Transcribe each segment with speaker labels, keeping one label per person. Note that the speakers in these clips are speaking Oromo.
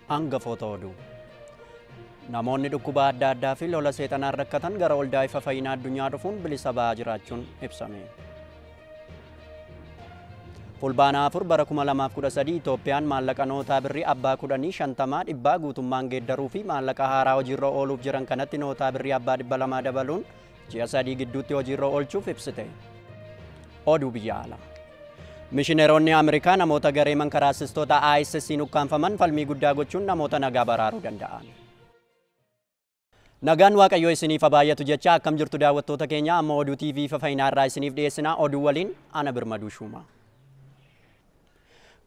Speaker 1: Hangafoota oduu. Namoonni dhukkuba adda addaa fi lola seexanaan rakkatan gara waldaa ifa fayyinaa addunyaa dhufuun bilisa ba'aa jiraachuun ibsame. Fulbaana 4 bara 2013 Itoophiyaan maallaqa nootaa birrii abbaa 10 50 dhibbaa guutummaan geeddaruu fi maallaqa haaraa hojiirra ooluuf jiran kanatti nootaa birrii abbaa 200 dabaluun ji'a 3 gidduutti hojiirra oolchuuf ibsite. Oduu biyya alaa. Mishineeronni Ameerikaa namoota garee mankaraasistoota ISIS'n ukkaanfaman falmii guddaa gochuun namoota nagaa baraaruu danda'an. Nagaan Waaqayyoo isiniif haa baay'atu jecha akkam jirtu daawwattoota keenya amma oduu TV ifa fayyinaa irraa isiniif dhiyeessina. Oduu waliin ana Birmaduu Shuumaa.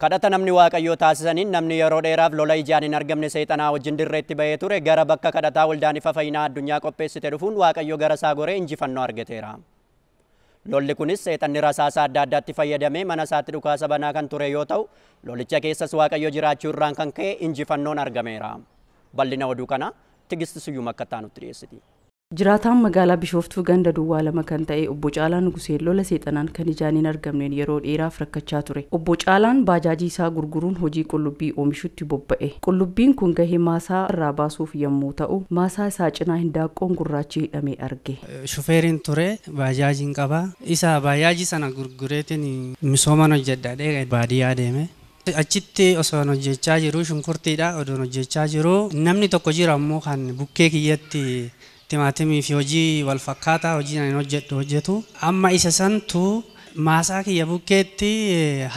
Speaker 1: Kadhata namni Waaqayyoo taasisaniin namni yeroo dheeraaf lola ijaan hin argamne seexanaa wajjin dirreetti bahee ture gara bakka kadhataa waldaan ifa fayyinaa addunyaa qopheessite dhufuun Waaqayyoo gara isaa goree injifannoo argateera. Lolli kunis seexanni rasaasa adda addaatti fayyadamee mana isaatti dhukaasa banaa kan ture yoo ta'u, lolicha keessas Waaqayyo jiraachuu irraan kan ka'e injifannoon argameera. Bal'ina oduu kana Tigist Siyyum akka taanutti dhiyeessiti.
Speaker 2: Jiraataan magaalaa Bishooftuu ganda duwwaa 2 kan ta'e Obbo Caalaa Nugusee lola seexanaan kan ijaan hin argamneen yeroo dheeraaf rakkachaa ture. Obbo Caalaan baajaajii isaa gurguruun hojii qullubbii oomishutti bobba'e. Qullubbiin kun gahee maasaa irraa baasuuf yommuu ta'u, maasaa isaa cinaa hindaaqqoon gurraachi hidhamee arge.
Speaker 3: Shufeeriin ture, baajaajiin qaba. Isa baajaajii sana gurgureetiin misooman hojjedha baadiyyaa deeme. Achitti osoo hojjechaa jiru shunkurtiidha odoon hojjechaa jiru namni tokko jira ammoo kan bukkee kiyyatti timaatimii fi hojii wal fakkaataa hojii ani hojjedhu hojjetu. Amma isa santu maasaa kiyya bukkeetti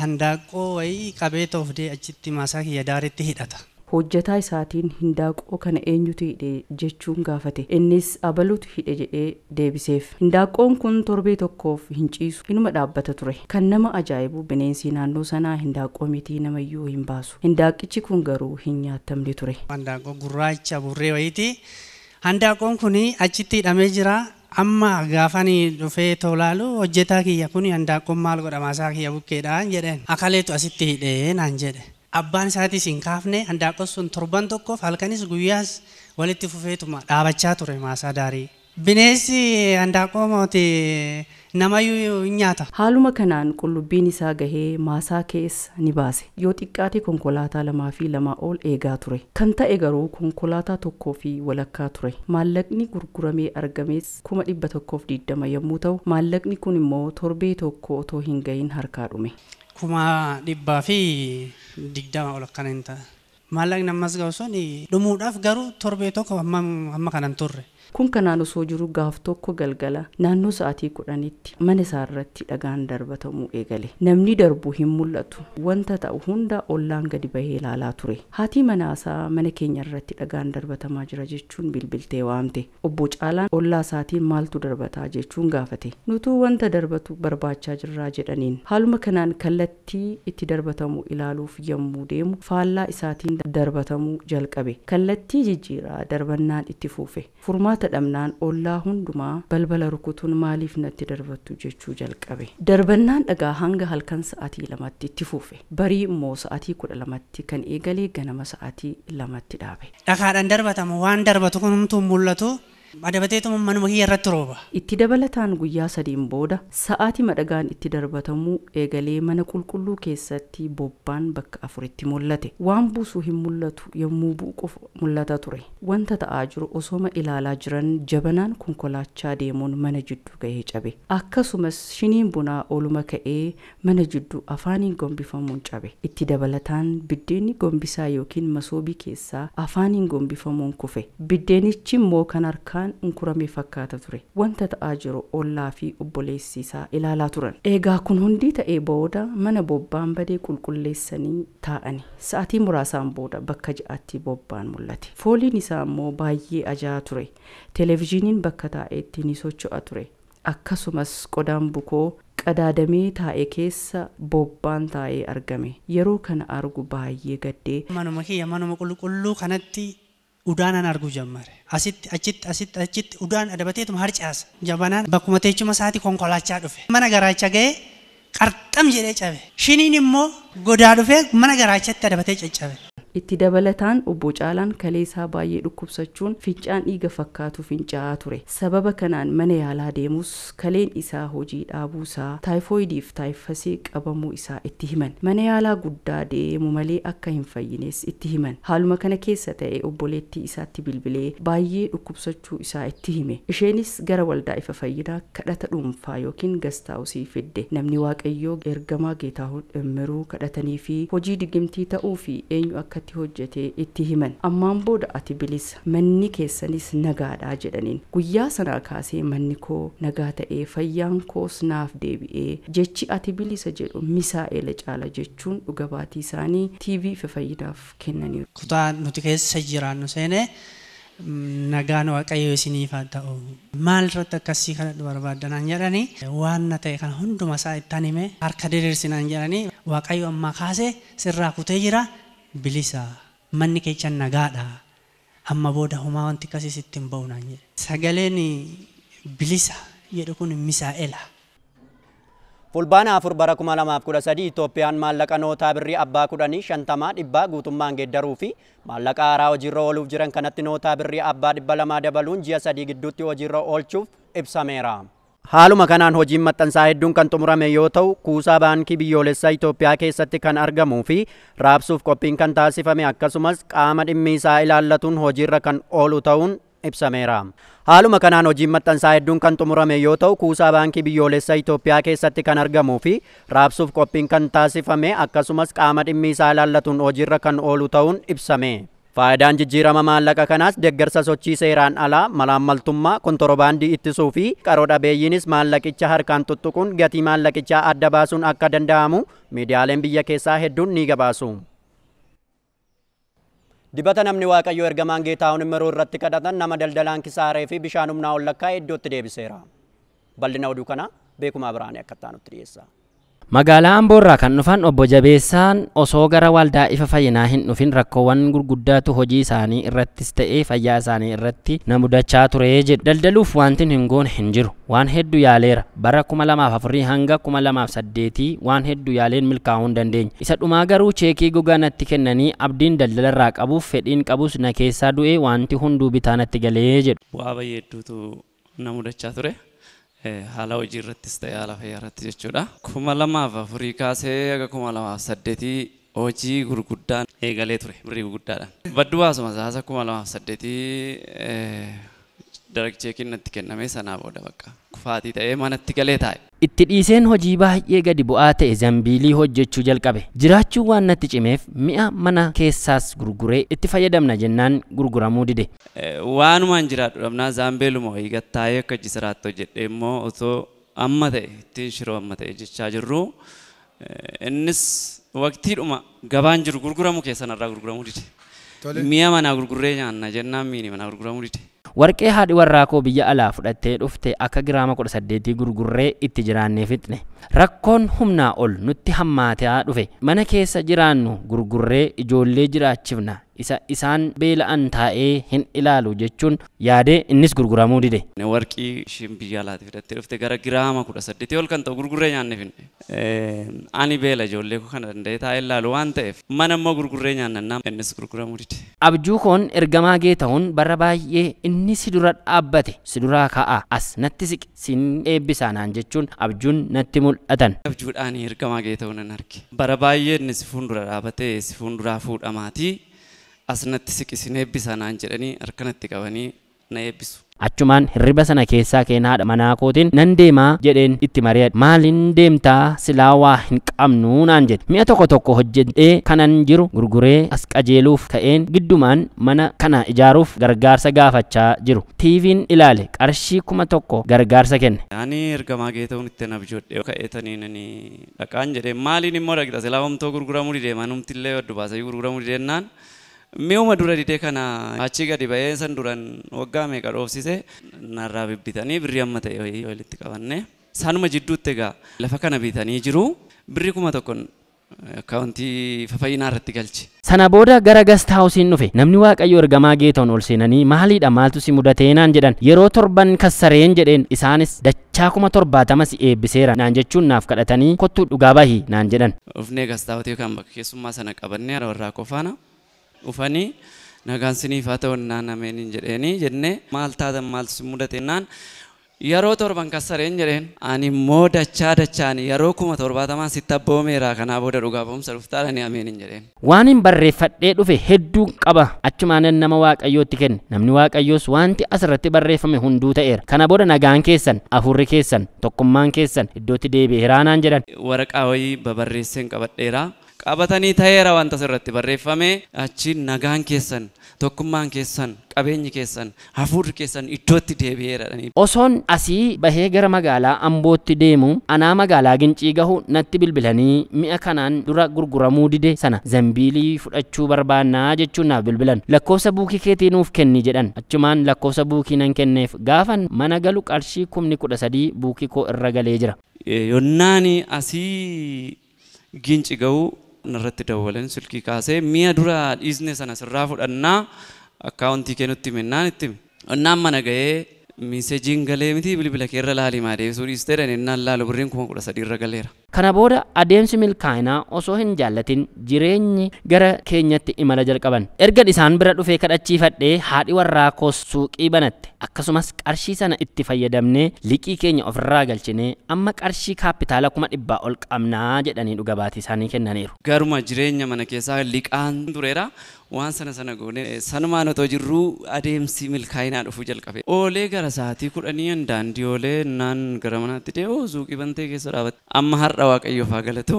Speaker 3: handaaqqoo wayii qabee toofdee achitti maasaa kiyya daaritti hidhata.
Speaker 2: Hojjetaa isaatiin hindaaqqoo kana eenyutu hidhe jechuun gaafate. Innis abaluutu hidhe jedhee deebiseef. Hindaaqqoon kun torbee tokkoof hin ciisu, inuma dhaabbata ture. Kan nama ajaa'ibu bineensi naannoo sanaa hindaaqqoo mitii namayyuu hin baasu. Hindaaqqichi kun garuu hin nyaatamne ture.
Speaker 3: Handaaqqoo gurraacha burree wayiiti. Handaaqqoon kun achitti hidhamee jira. Amma gaafani dhufee tolaalu hojjetaa kiyya kun handaaqqoon maal godha maasaa kiyya bukkeedhaan jedheen. Akaleetu asitti hidhee naan jedhe. Abbaan isaatis hin kaafne handaaqqoon sun torban tokkoof halkanis guyyaas walitti fufeetuma dhaabachaa ture maasaa daarii. Bineensi handaaqqoo mooti namayyuu hin nyaata.
Speaker 2: Haaluma kanaan qullubbiin isaa gahee maasaa keessa ni baase. Yoo xiqqaate konkolaataa 2 fi 2 ol eegaa ture. Kan ta'e garuu konkolaataa 1.5 ture. Maallaqni gurguramee argames 120,000 yommuu ta'u, maallaqni kun immoo torbee tokko otoo hin gahin harkaa dhume.
Speaker 3: 120,000 ol akkana hin ta'a. Maallaqni ammas ga'u sun dhumuudhaaf garuu torbee tokko amma kanan turre.
Speaker 2: Kun kanaan osoo jiru gaaf tokko galgala naannoo sa'aatii 10tti mana isaa irratti dhagaan darbatamuu eegale. Namni darbu hin mul'atu. Wanta ta'u hunda ollaan gadi bahee ilaalaa ture. Haati manaasaa mana keenya irratti dhagaan darbatamaa jira jechuun bilbiltee waamte. Obbo Caalaan ollaa isaatiin maaltu darbataa jechuun gaafate. Nutuu wanta darbatu barbaachaa jirraa jedhaniin. Haaluma kanaan kallattii itti darbatamu ilaaluuf yommuu deemu faallaa isaatiin darbatamuu jalqabe. Kallattii jijjiiraa darbannaan itti fuufe. Furmaata dhabnaan ollaa hundumaa balbala rukutuun maaliif natti darbattu jechuu jalqabe. Darbannaan dhagaa hanga halkan sa'aatii 2tti itti fuufe. Barii immoo sa'aatii 12tti kan eegalee ganama sa'aatii 2tti dhaabe.
Speaker 3: Dhagaadhaan darbatamu waan darbatu kun humtuu mul'atu. Adabateetuma manuma kiyya irratti rooba.
Speaker 2: Itti dabalataan guyyaa 3 booda sa'aatii dhagaan itti darbatamuu eegalee mana qulqulluu keessatti bobbaan bakka 4tti mul'ate. Waan buusu hin mul'atu yommuu bu'u qofa mul'ata ture. Wanta ta'aa jiru osoma ilaalaa jiran jabanaan konkolaachaa deemuun mana jidduu gahee cabe. Akkasumas shiniin bunaa oluma ka'ee mana jidduu afaaniin gombifamuun cabe. Itti dabalataan biddeenni gombisaa yookiin masoobii keessaa afaaniin gombifamuun kufe. Biddeenichi immoo kan harkaan unkurame fakkaata ture. Wanta ta'aa jiru ollaa fi obboleessi isaa ilaalaa turan. Eegaa kun hundi ta'ee booda mana bobbaan badee qulqulleessanii taa'ani. Sa'aatii muraasaan booda bakka 6tti bobbaan mul'ate. Fooliin isaa immoo baay'ee ajaa'aa ture. Televezyiiniin bakka taa'etti ni socho'a ture. Akkasumas qodaan bukoo qadaadamee taa'e keessa bobbaan taa'ee argame. Yeroo kana argu baay'ee gaddee.
Speaker 3: Manuma kiyya manuma qulqulluu kanatti udaanan arguu jammare. Asitti achitti asitti achitti udaan adabateetuma harcaasa. Jabanaan bakkuma teechuma isaatii konkolaachaa dhufe. Mana garaacha ga'ee qarxam jedhee cabe. Shiniin immoo godaa dhufee mana garaachatti adabatee caccabe.
Speaker 2: Itti dabalataan obbo Caalaan kaleessaa baay'ee dhukkubsachuun fincaan dhiiga fakkaatu fincaa'aa ture. Sababa kanaan mana yaalaa deemus kaleen isaa hojii dhaabuusaa, taayifooyidiif taayifasii qabamuu isaa itti himan. Mana yaalaa guddaa deemu malee akka hin fayyines itti himan. Haaluma kana keessa ta'e obboleettii isaatti bilbilee baay'ee dhukkubsachuu isaa itti hime. Isheenis gara waldaa Ifa Fayyinaa kadhata dhuunfaa yookiin gastaawusii fidde. Namni Waaqayyoo ergamaa Geetaahuun Immiruu kadhatanii fi hojii digimtii ta'uu fi eenyu akka itti hojjete itti himan. Ammaan booda ati bilisa, manni keessanis nagaadha jedhaniin. Guyyaa sanaa kaasee manni koo nagaa ta'ee fayyaan koos naaf deebi'ee, jechi ati bilisa jedhu misaa'ela caala jechuun dhuga baatii isaanii TV Ifa Fayyinaaf kennaniiru.
Speaker 3: Kutaa nuti keessa jiraannu seenee nagaan Waaqayyoo isiniif haa ta'u. Maal irratti akkasii kadhadhu barbaaddanaan jedhanii waan na ta'e kana hunduma isaa ittaan hime harka diriirsinaan jedhanii Waaqayyo ammaa kaasee sirraa kutee jira, bilisa, manni keechan nagaadha, amma booda homaa wanti akkasii sitti hin ba'u naan jedhe. Sagaleen bilisa jedhu kun misaa'ela.
Speaker 1: Fulbaana 4 bara 2013 Itoophiyaan maallaqa nootaa birrii abbaa 10, 50, 100 guutummaan geeddaruu fi maallaqa haaraa hojiirra ooluuf jiran kanatti nootaa birrii abbaa 200 dabaluun ji'a 3 gidduutti hojiirra oolchuuf ibsameera. Haaluma kanaan hojiin maxxansaa hedduun kan xumurame yoo ta'u, kuusaa baankii biyyoolessaa Itoophiyaa keessatti kan argamuu fi raabsuuf qophiin kan taasifame akkasumas qaama dhimmi isaa ilaallatuun hojiirra kan oolu ta'uun ibsameera. Haaluma kanaan hojiin maxxansaa hedduun kan xumurame yoo ta'u, kuusaa baankii biyyoolessaa Itoophiyaa keessatti kan argamuu fi raabsuuf qophiin kan taasifame akkasumas qaama dhimmi isaa ilaallatuun hojiirra kan oolu ta'uun ibsame. Faayidaan jijjiirama maallaqa kanaas deeggarsa sochii seeraan alaa, malaammaltummaa, kontorobaandii ittisuu fi qaroo dhabeeyyiinis maallaqicha harkaan tuttuquun gatii maallaqichaa adda baasuun akka danda'amu miidiyaaleen biyya keessaa hedduun ni gabaasu. Dibata namni Waaqayyoo ergamaan Geetaahuun Immiruu irratti kadhatan nama daldalaan kisaaree fi bishaan humnaa ol lakkaa'e iddootti deebiseera. Bal'ina oduu kanaa Beekumaa Biraanee akka taanutti dhiyeessa.
Speaker 4: Magaalaa Amboorraa kan dhufan obbo Jabeessaan osoo gara waldaa Ifa Fayyinaa hin dhufin rakkoowwan gurguddaatu hojii isaanii irrattis ta'ee fayyaa isaanii irratti na mudachaa ture jedhu. Daldaluuf wanti hin goone hin jiru. Waan hedduu yaaleera. Bara 2004 hanga 2008 waan hedduu yaaleen milkaa'uu hin dandeenye. Isa dhumaa garuu cheekii gogaa natti kennanii abdiin daldalarraa qabuuf fedhiin qabus na keessaa du'ee wanti hunduu bitaa natti galee jedhu.
Speaker 5: Bu'aa baay'ee hedduutu na mudachaa ture. Haala hojii irrattis ta'e haala fayyaa irratti jechuudha. 2004 kaasee haga 2008 hojii gurguddaan eegalee ture, birrii gurguddaadhaan. Badduu baasuma saasa 2008 darag cheekiin natti kenname sanaa booda bakka kufaatii ta'ee manatti galee taa'e.
Speaker 4: Itti dhiiseen hojii baay'ee gadi bu'aa ta'e zambiilii hojjechuu jalqabe. Jiraachuu waan natti cimeef mi'a mana keessaas gurguree itti fayyadamna jennaan gurguramuu dide.
Speaker 5: Waanumaan jiraadhu dhabnaa zaambeeluma wayii gattaa'ee akka jisiraatti hojjedhee immoo otoo amma ta'e ittiin shiroo amma ta'e jechaa jirru innis waqtiidhuma gabaan jiru gurguramu keessanarraa gurguramuu dide. Mi'a manaa gurgurree nyaanna jennaan miini manaa gurguramuu dide.
Speaker 4: Warqee haadhi warraa koo biyya alaa fudhattee dhufte akka giraama 18 gurgurree itti jiraannee fixne. Rakkoon humnaa ol nutti hammaataa dhufe. Mana keessa jiraannu gurgurree ijoollee jiraachifna. Isa isaan beela'an taa'ee hin ilaalu jechuun yaadee innis gurguramuu dide.
Speaker 5: Warqii ishiin biyya alaatti fidattee dhufte gara giraama 18 ol kan ta'u gurgurree nyaanne finne. Ani beela ijoollee koo kana danda'ee taa'ee ilaalu waan ta'eef mana immoo gurgurree nyaannannaa innis gurguramuu dide.
Speaker 4: Abjuu koon ergamaa Geetaahuun bara baay'ee inni si dura dhaabbate si duraa ka'a as natti siqe sin eebbisaa naan jechuun abjuun natti mul'atan.
Speaker 5: Abjuudhaan ergamaa Geetaahuun nan arge. Bara baay'ee inni si fuuldura dhaabatee si fuulduraa fuudhamaatii as natti siqi sin eebbisaa naan jedhanii harka natti qabanii na eebbisu.
Speaker 4: Achumaan hirriba sana keessaa keen haadha manaa kootiin nan deemaa jedheen itti mari'adhe. Maaliin deemtaa silaa waa hin qabnu naan jedhe. Mi'a tokko tokko hojjedhee kanan jiru gurguree as qajeeluuf ka'een giddumaan mana kana ijaaruuf gargaarsa gaafachaa jiru. TV'n ilaale qarshii 1000 gargaarsa kenne.
Speaker 5: Ani ergamaa Geetaahuun itti abjoodhe ka'eetanii nani dhaqaan jedhee maaliin immoo dhaqxa silaa homtoo gurguramuu didee manumtillee oddu baasee gurguramuu didennaan mi'uma dura didee kana achi gadi ba'ee san duran waggaa meeqa dhoofsise narraa bibbitanii birrii amma ta'e wayii walitti qabanne sanuma jidduutti egaa lafa kana bitanii jiru birrii 1000 akkaawuntii Fayyinaa irratti galche.
Speaker 4: Sana booda gara guest houseen dhufe. Namni Waaqayyoo ergamaa Geetaahuun ol seenanii maaliidha maaltu si mudatee naan jedhan. Yeroo torban kassareen jedheen isaanis dachaa 70,000 si eebbiseera naan jechuun naaf kadhatanii kottuu dhugaa bahi naan jedhan.
Speaker 5: Dhufnee guest house yookaan bakka keessummaa sana qabannee warraa qofaana. Dhufanii nagaan siniif haa ta'u naan ameen hin jedheeni jennee maal taatan maal si mudate naan yeroo 7 kassareen jedheen ani immoo dachaa dachaan yeroo 70,000 sitti abboomeera kanaa booda dhugaa ba'umsa dhuftaadhaan ameen hin jedheen.
Speaker 4: Waan hin barreeffadhee dhufe hedduu qaba achumaanan nama Waaqayyootti kenne namni Waaqayyoos wanti asirratti barreeffame hunduu ta'eera kana booda nagaan keessan afurri keessan tokkummaan keessan iddootti deebi'eera naan jedhan.
Speaker 5: Waraqaa wayii babarreesseen qabadheera. Qabatanii ta'eera wanta asirratti barreeffame achi nagaan keessan tokkummaan keessan qabeenyi keessan hafuurri keessan iddootti deebi'eera.
Speaker 4: Osoon asii bahee gara magaalaa Ambootti deemu anaa magaalaa Gincii gahu natti bilbilanii mi'a kanaan dura gurguramuu dide sana zambiilii fudhachuu barbaannaa jechuun naaf bilbilan lakkoofsa buukii keetii nuuf kenni jedhan achumaan lakkoofsa buukii nan kenneef gaafan mana galu qarshii 13,000 buukii koo irra galee jira.
Speaker 5: Yonnaani asii Ginci gahu narratti dawwalan silkii kaasee mi'a dura dhiisne sana sirraa fudhannaa akkaawuntii kee nutti himennaan itti hime. Onnaan mana ga'ee miiseejiin galee miti bilbila kee irra laalii maa deebisuu dhiistee dha ennaan laalu birriin 13,000 irra galeera.
Speaker 4: Kana booda adeemsi milkaa'inaa osoo hin jaallatin jireenyi gara keenyatti imala jalqaban. Erga isaan bira dhufee kadhachiifadhee haadhi warraa koos suuqii banatte akkasumas qarshii sana itti fayyadamnee liqii keenya ofirraa galchinee amma qarshii kaapitaala 100,000 ol qabnaa jedhanii dhuga baatii isaanii kennaniiru.
Speaker 5: Garuma jireenya mana keessaa liqaan tureera waan sana sana goone sanumaan otoo jirruu adeemsi milkaa'inaa dhufuu jalqabe. Oolee gara sa'aatii 10 daandii oolee naan gara manaatti dee'u suuqii bantee keessa dhaabatte. Amma har'a Waaqayyoof haa galatu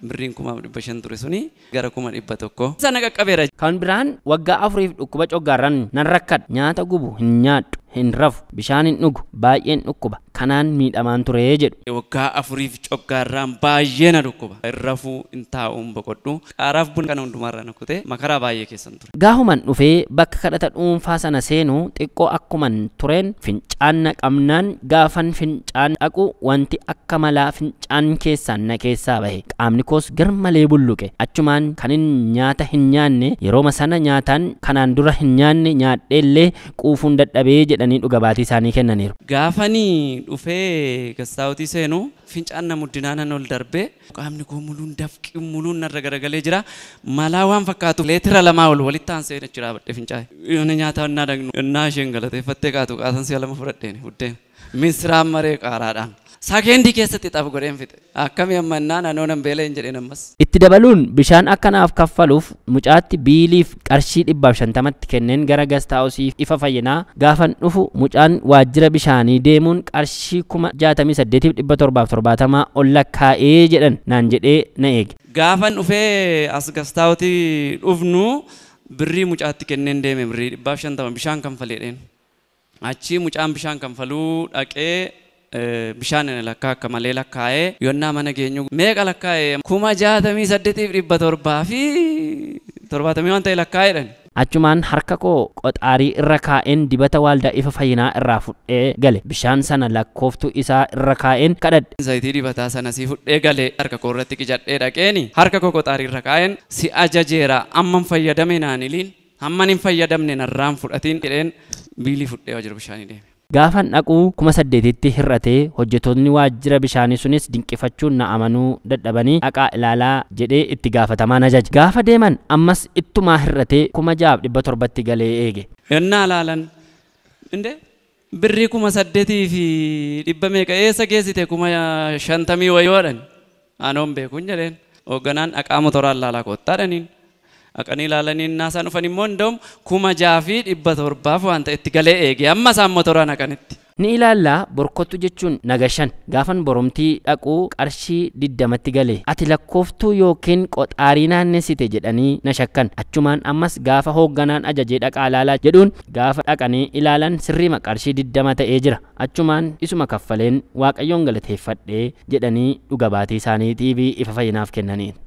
Speaker 5: birriin 5,500 ture suni gara 100,000 sana qaqqabeera.
Speaker 4: Kan biraan waggaa 4 dhukkuba coggaarraan nan rakkadha nyaata gubu hin nyaadhu hin rafu bishaan hin dhugu baay'een dhukkuba kanaan miidhamaan ture jedhu.
Speaker 5: Waggaa 4 coggaarraan baay'ee na dhukkuba hin rafuu hin taa'uun boqodhu qaaraaf buna kana hundumaarraa na kutee makaraa baay'ee keessan ture.
Speaker 4: Gaafuman dhufee bakka kadhata dhuunfaa sana seenu xiqqoo akkuman tureen fincaan na qabnaan gaafan fincaan dhaqu wanti akka malaa fincaan keessaan na keessaa bahe qaamni koos garmalee bulluqe achumaan kanin nyaata hin nyaanne yerooma sana nyaataan kanaan dura hin nyaanne nyaadheellee quufuun dadhabee jedhanii dhuga baatii isaanii kennaniiru.
Speaker 5: Gaafanii dhufee gastaawutii seenu fincaan na muddinaan ol darbee qaamni koo muluun dafqi muluun narra garagalee jira malaa waan fakkaatu leetira 2 ol walitti aansee jira badhee fincaa'e. Yoona nyaataa onnaa dhaqnu onnaa isheen galateeffattee kaatu qaasan si'a 2 fudhadheeni buddeen misiraan maree qaaraadhaan. Sakeendii keessatti xaaf godheen fixe. Akkamii amma innaan anoo nan beela hin jedheen ammas.
Speaker 4: Itti dabaluun bishaan akkanaaf kaffaluuf mucaatti biiliif qarshii 150tti kenneen gara gastaawusii ifa fayyinaa gaafan dhufu mucaan waajjira bishaanii deemuun qarshii 68,770 ol lakkaa'ee jedhan naan jedhee na eege.
Speaker 5: Gaafan dhufee as gastaawutii dhufnu birrii mucaatti kenneen deeme birrii 150 bishaan kanfaleedheen. Achii mucaan bishaan kanfaluu dhaqee bishaan lakkaa akka malee lakkaa'ee yonnaa mana geenyu meeqa lakkaa'ee 68,770 waan ta'e lakkaa'eedhan.
Speaker 4: Achumaan harka koo qoxaarii irra kaa'een dibata waaldaa ifa fayyinaa irraa fudhee gale bishaan sana lakkooftuu isaa irra kaa'een kadhadhe.
Speaker 5: Zayitii dibataa sana si fudhee gale harka koo irratti qicadhee dhaqeeni harka koo qoxaarii irra kaa'een si ajajeera amman fayyadame naan iliin hamman hin fayyadamne narraan fudhatiin jedheen biilii fudhee waajjira bishaanii deeme.
Speaker 4: Gaafan dhaquu 8,000tti hir'atee hojjettoonni waajjira bishaanii sunis dinqifachuun na amanuu dadhabanii dhaqaa ilaalaa jedhee itti gaafatamaan ajaje. Gaafa deeman ammas ittumaa hir'atee 6,700tti galee eege.
Speaker 5: Yonnaa laalan inde birrii 8,100 meeqa eessa geessite 50,000 wayoodhan anoon beekuun jedheen hoogganaan dhaqaa motoraan laalaa koottaadhaniin. Dhaqanii ilaalanii naasaan dhufan immoo hundoom 6,700 waan ta'etti galee eege amma isaan motoraan haqanitti.
Speaker 4: Ni ilaallaa borkottu jechuun nagashan gaafan boromtii dhaquu qarshii 20tti galee ati lakkooftuu yookiin qoxaarii naannessite jedhanii na shakkan achumaan ammas gaafa hoogganaan ajajee dhaqaa ilaalaa jedhuun gaafa dhaqanii ilaalan sirriima qarshii 20 ta'ee jira achumaan isuma kaffaleen Waaqayyoon galateeffadhee jedhanii dhuga baatii isaaniitiif ifa fayyinaaf kennaniiru.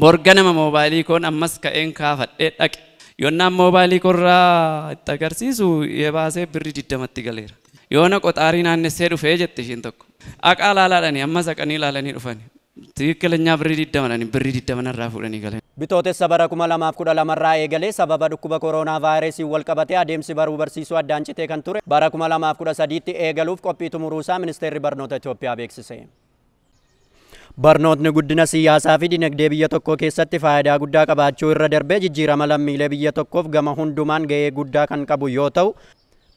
Speaker 5: Borganama moobaayilii koon ammas ka'een kaafadhee dhaqe. Yonnaan moobaayilii koorraa itti agarsiisu baasee birrii 20tti galeera. Yoona qoxaarii naannessee dhufee jette ishiin tokko. Dhaqaa laalaadhani ammas dhaqanii ilaalanii dhufani. Tiikkilanyaa birrii 20 birrii 20 narraa fuudhanii galan.
Speaker 1: Bitootessa bara 2012 irraa eegalee sababa dhukkuba kooroonaa vaayirasiin wal qabatee adeemsi baruu barsiisuu addaan citee kan ture bara 2013tti eegaluuf qophii xumuruusaa ministeerri barnoota Itoophiyaa beeksise. Barnootni guddina siyaasaa fi dinagdee biyya tokkoo keessatti faayidaa guddaa qabaachuu irra darbee jijjiirama lammiilee biyya tokkoof gama hundumaan gahee guddaa kan qabu yoo ta'u,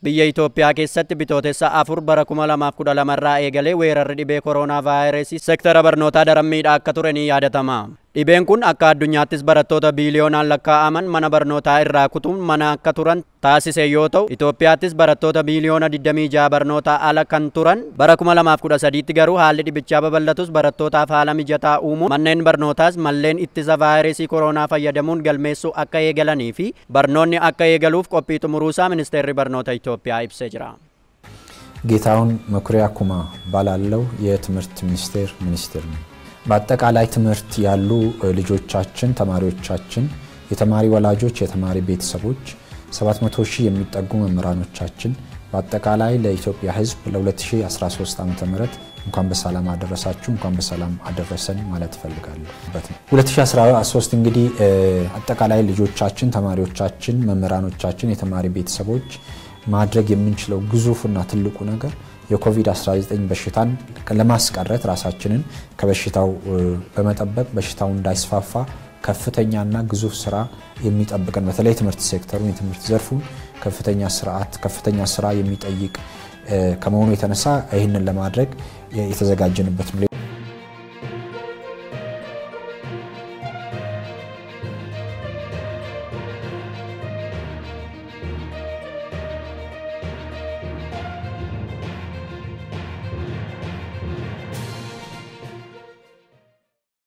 Speaker 1: biyya Itoophiyaa keessatti bitootessa 4 bara 2012 irraa eegalee weerarri dhibee kooroonaa vaayirasii sektara barnootaa daran miidhaa akka ture ni yaadatama. Dhibeen kun akka addunyaattis barattoota biiliyoonaan lakkaa'aman mana barnootaa irraa kutuun mana akka turan taasise yoo ta'u, Itoophiyaattis barattoota biiliyoona 26 barnootaa ala kan turan bara 2013tti garuu haalli dhibichaa babal'atus barattootaaf haala mijataa uumuun manneen barnootaas malleen ittisa vaayirasii kooroonaa fayyadamuun galmeessuu akka eegalanii fi barnoonni akka eegaluuf qophii xumuruusaa ministeerri barnoota Itoophiyaa ibsee jira.
Speaker 6: ጌታሁን መኩሪያ ኩማ እባላለሁ። የትምህርት ሚኒስቴር ሚኒስትር ነኝ። በአጠቃላይ ትምህርት ያሉ ልጆቻችን፣ ተማሪዎቻችን፣ የተማሪ ወላጆች፣ የተማሪ ቤተሰቦች፣ 700 ሺህ የሚጠጉ መምህራኖቻችን፣ በአጠቃላይ ለኢትዮጵያ ሕዝብ ለ2013 ዓ.ም እንኳን በሰላም አደረሳችሁ እንኳን በሰላም አደረሰን ማለት እፈልጋለሁ። 2013 እንግዲህ አጠቃላይ ልጆቻችን፣ ተማሪዎቻችን፣ መምህራኖቻችን፣ የተማሪ ቤተሰቦች ማድረግ የምንችለው ግዙፍና ትልቁ ነገር የኮቪድ-19 በሽታን ለማስቀረት ራሳችንን ከበሽታው በመጠበቅ በሽታው እንዳይስፋፋ ከፍተኛና ግዙፍ ስራ የሚጠብቀን በተለይ ትምህርት ሴክተሩን የትምህርት ዘርፉን ከፍተኛ ስርዓት ከፍተኛ ስራ የሚጠይቅ ከመሆኑ የተነሳ ይህንን ለማድረግ የተዘጋጀንበት ነው።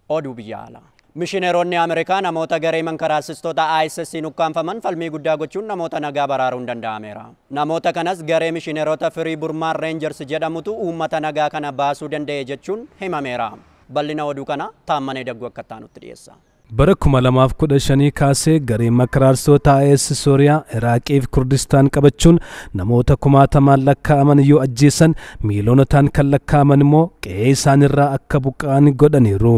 Speaker 1: Oduu biyya alaa. Mishineeronni Ameerikaa namoota garee mankaraasistoota ISIS'n ukkaanfaman falmii guddaa gochuun namoota nagaa baraaruun danda'ameera. Namoota kanas garee mishineerota Firii Burmaan Reenjers jedhamutu uummata nagaa kana baasuu danda'e jechuun himameera. Bal'ina oduu kana Taammanee Dagguu akka taanutti dhiyeessa.
Speaker 7: Bara 2015 kaasee garee mankaraarstoota IS Sooriyaa, Iraaqii fi Kurdistaan qabachuun namoota kumaatamaan lakkaa'aman yoo ajjeesan miiloonotaan kan lakkaa'aman immoo qe'ee isaanirraa akka buqqa'an godhaniiru.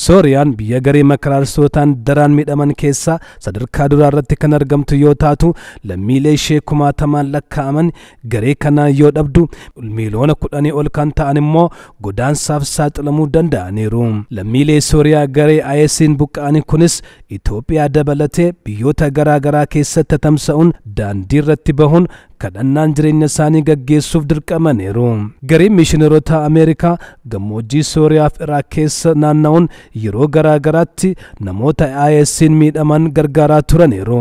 Speaker 7: Sooriyaan biyya garee mankaraarstootaan daraan miidhaman keessaa sadarkaa duraa irratti kan argamtu yoo taatu lammiilee ishee kumaatamaan lakkaa'aman garee kanaan yoo dhabdu miiloona 10 ol kan ta'an immoo godaansaaf saaxilamuu danda'aniiru. Lammiilee Sooriyaa garee IS'n buqqa'an kunis Itoophiyaa dabalatee biyyoota garaa garaa keessatti tamsa'uun daandii irratti bahuun kadhannaan jireenya isaanii gaggeessuuf dirqamaniiru. Gareen mishineerota Ameerikaa gammoojjii Sooriyaa fi Iraaq keessa naanna'uun yeroo garaa garaatti namoota IS'n miidhaman gargaaraa turaniiru.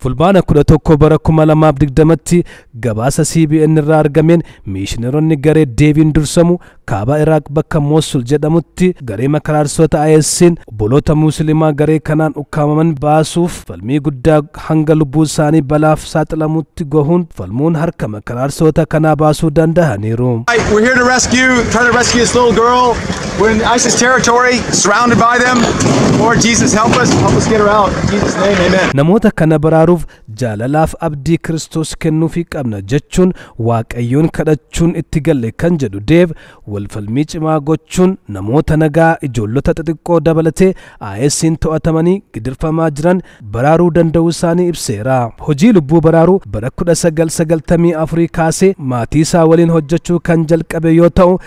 Speaker 7: Fulbaana 11 bara 2020tti gabaasa CBN irraa argameen mishineeronni garee deebiin dursamu kaaba Iraaq bakka Mosul jedhamutti garee mankaraarstoota IS'n obboloota Musliimaa garee kanaan ukkaamaman baasuuf falmii guddaa hanga lubbuu isaanii balaaf saaxilamutti gahuun falmuun harka mankaraarstoota kanaa baasuu danda'aniiru.
Speaker 8: We're here to try to rescue this little girl. We're in ISIS territory, surrounded by them. Lord Jesus, help us. Help us get her out. In Jesus' name, amen.
Speaker 7: Namoota kana baraaruuf jaalalaaf abdii Kiristoos kennuufii qabna jechuun Waaqayyoon kadhachuun itti galle kan jedhu Deev walfalmii cimaa gochuun namoota nagaa ijoollota xixiqqoo dabalatee IS'n to'atamanii gidirfamaa jiran baraaruu danda'uu isaanii ibseera. Hojii lubbuu baraaruu bara 1994 kaasee maatii isaa waliin hojjechuu kan jalqabe yoo ta'u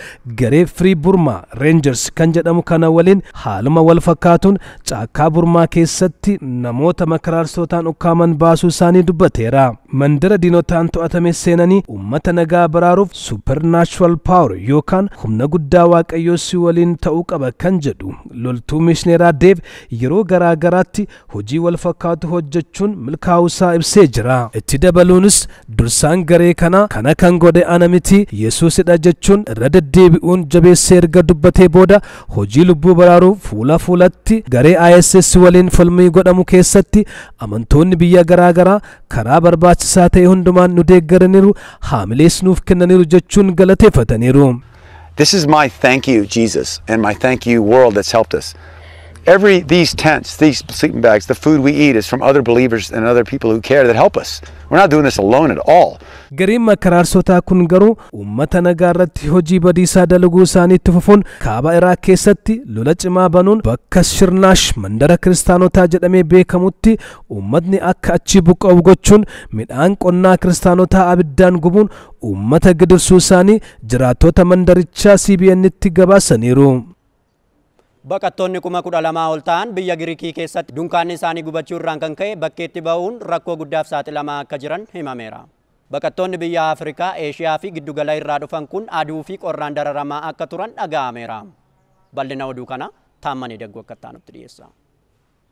Speaker 7: garee Free Burma Rangers kan jedhamu kana waliin haaluma wal fakkaatuun caakkaa Burmaa keessatti namoota mankaraarstootaan ukkaaman baasuu isaanii dubbateera. Mandara diinotaan to'atame seenanii uummata nagaa baraaruuf supernatural power yookaan humna guddaa Waaqayyoo si waliin ta'uu qaba kan jedhu loltuu mishineeraa Deev yeroo garaa garaatti hojii wal fakkaatu hojjechuun milkaa'uusaa ibsee jira. Itti dabaluunis dursaan garee kana kan godhe ana miti Yesuusidha jechuun irra deddeebi'uun jabeessee erga dubbatee booda hojii lubbuu baraaruu fuula fuulatti garee ISS waliin falmii godhamu keessatti amantoonni biyya garaa garaa karaa barbaachisaa ta'e hundumaan nu deeggaraniiru, haamilees nuuf kennaniiru jechuun galateeffataniiru.
Speaker 8: This is my thank you, Jesus, and my thank you, world that's helped us. These tents, these sleeping bags, the food we eat is from other believers and other people who care that help us. We're not doing this alone at all.
Speaker 7: Gareen mankaraarsotaa kun garuu uummata nagaa irratti hojii badiisaa dalaguu isaanii itti fufuun kaaba Iraaq keessatti lola cimaa banuun bakka Shirnaash mandara kiristaanotaa jedhamee beekamutti uummatni akka achi buqqa'u gochuun midhaan qonnaa kiristaanotaa abiddaan gubuun uummata gidirsuu isaanii jiraattota mandarichaa CBN'tti gabaasaniiru.
Speaker 1: Baqattoonni 12,000 ol ta'an biyya Giriikii keessatti dunkaanni isaanii gubachuu irraan kan ka'e bakkeetti ba'uun rakkoo guddaaf saaxilamaa akka jiran himameera. Baqattoonni biyya Afrikaa, Eeshiyaa fi giddugala irraa dhufan kun aduu fi qorraan dararamaa akka turan dhaga'ameera. Bal'ina oduu kana Taammanii Daggoo akka taanutti dhiyeessa.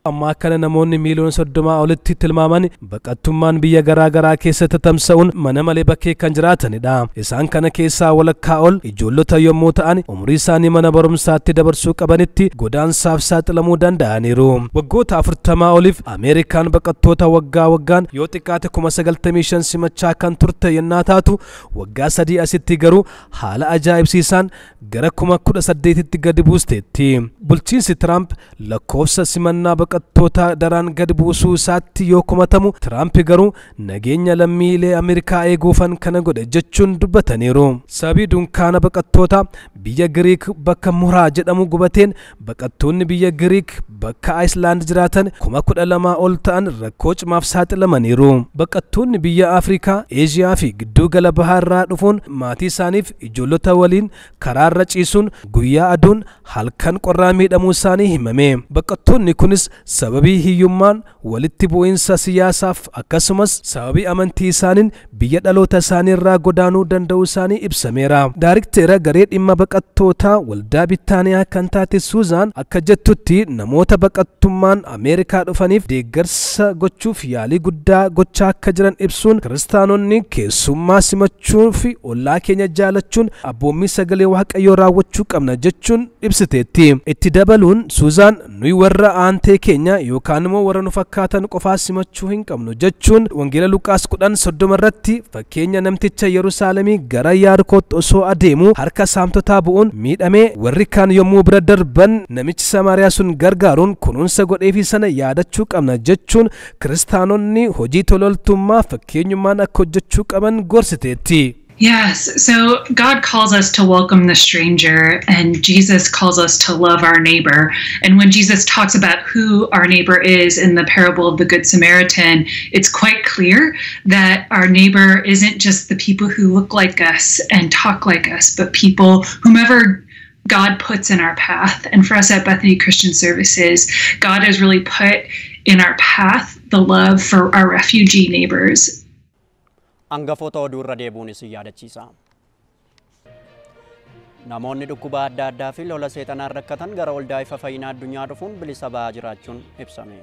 Speaker 7: Ammaa kana namoonni miiliyoona 30 olitti tilmaaman baqattummaan biyya garaa garaa keessatti tamsa'uun mana malee bakkee kan jiraatanidha. Isaan kana keessaa walakkaa ol ijoollota yommuu ta'an umurii isaanii mana barumsaatti dabarsuu qabanitti godaansaaf saaxilamuu danda'aniiru. Waggoota 40 oliif Ameerikaan baqattoota waggaa waggaan yoo xiqqaate 95,000 simachaa kan turte yennaa taatu waggaa 3 asitti garuu haala ajaa'ibsiisaan gara 18,000tti gadi buusteetti. Bulchiinsi Tiraamp lakkoofsa simannaa baqattoota daraan gadi buusuu isaatti yoo komatamu Tiraamp garuu nageenya lammiilee Ameerikaa eeguufan kana godhe jechuun dubbataniiru. Sababii dunkaana baqattoota biyya Giriik bakka Muraa jedhamu gubateen baqattoonni biyya Giriik bakka Ayislaand jiraatan 12,000 ol ta'an rakkoo cimaaf saaxilamaniiru. Baqattoonni biyya Afrikaa, Eeshiyaa fi giddugala bahaa irraa dhufuun maatii isaaniif ijoollota waliin karaarra ciisuun guyyaa aduun halkan qorraa miidhamuu isaanii himame. Baqattoonni kunis sababii hiyyummaan walitti bu'iinsa siyaasaaf akkasumas sababii amantii isaaniin biyya dhaloota isaanii irraa godaanuu danda'uu isaanii ibsameera. Daarikteera garee dhimma baqattootaa waldaa Bitaaniyaa kan taate Suuzaan akka jettutti namoota baqattummaan Ameerikaa dhufaniif deeggarsa gochuuf yaalii guddaa gochaa akka jiran ibsuun kiristaanonni keessummaa simachuu fi ollaa keenya jaalachuun abboommii sagalee Waaqayyoo raawwachuu qabna jechuun ibsiteetti. Itti dabaluun Suuzaan nuyi warra aantee keenya yookaan immoo warra nu fakkaatan qofaa simachuu hin qabnu jechuun Wangeela Luqaas 10:30 irratti fakkeenya namticha Yerusaalemii gara Yaarikootti osoo adeemu harka saamtotaa bu'uun miidhamee warri kaan yommuu bira darban namichi Samaariyaa sun gargaaruun kunuunsa godheefii sana yaadachuu qabna jechuun kiristaanonni hojii tololtummaa fakkeenyummaan akka hojjechuu qaban gorsiteetti.
Speaker 9: Yes, so God calls us to welcome the stranger, and Jesus calls us to love our neighbor. And when Jesus talks about who our neighbor is in the parable of the Good Samaritan, it's quite clear that our neighbor isn't just the people who look like us and talk like us, but people, whomever God puts in our path. And for us at Bethany Christian Services, God has really put in our path the love for our refugee neighbors.
Speaker 1: Hangafoota oduu irra deebi'uunis yaadachiisa. Namoonni dhukkuba adda addaa fi lola seexanaan rakkatan gara waldaa ifa fayyinaa addunyaa dhufuun bilisa ba'aa jiraachuun ibsame.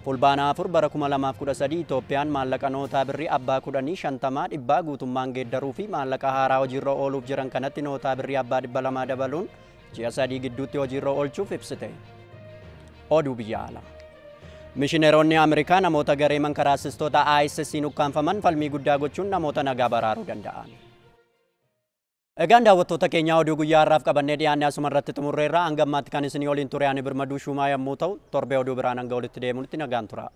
Speaker 1: Fulbaana 4 bara 2013 Itoophiyaan maallaqa nootaa birrii abbaa 10, 50, 100 guutummaan geeddaruu fi maallaqa haaraa hojiirra ooluuf jiran kanatti nootaa birrii abbaa 200 dabaluun ji'a 3 gidduutti hojiirra oolchuuf ibsite. Oduu biyya alaa. Mishineeronni Ameerikaa namoota garee mankaraasistoota ISIS'n ukkaanfaman falmii guddaa gochuun namoota nagaa baraaruu danda'an. Egaan daawwattoota keenyaa oduu guyyaa har'aaf qabannee dhiyaanne asuma irratti xumurreerra. Hanga ammaatti kan isinii waliin ture ani Birmaduu Shuumaa yommuu ta'u, torbee oduu biraan hanga walitti deemuutti nagaan tura.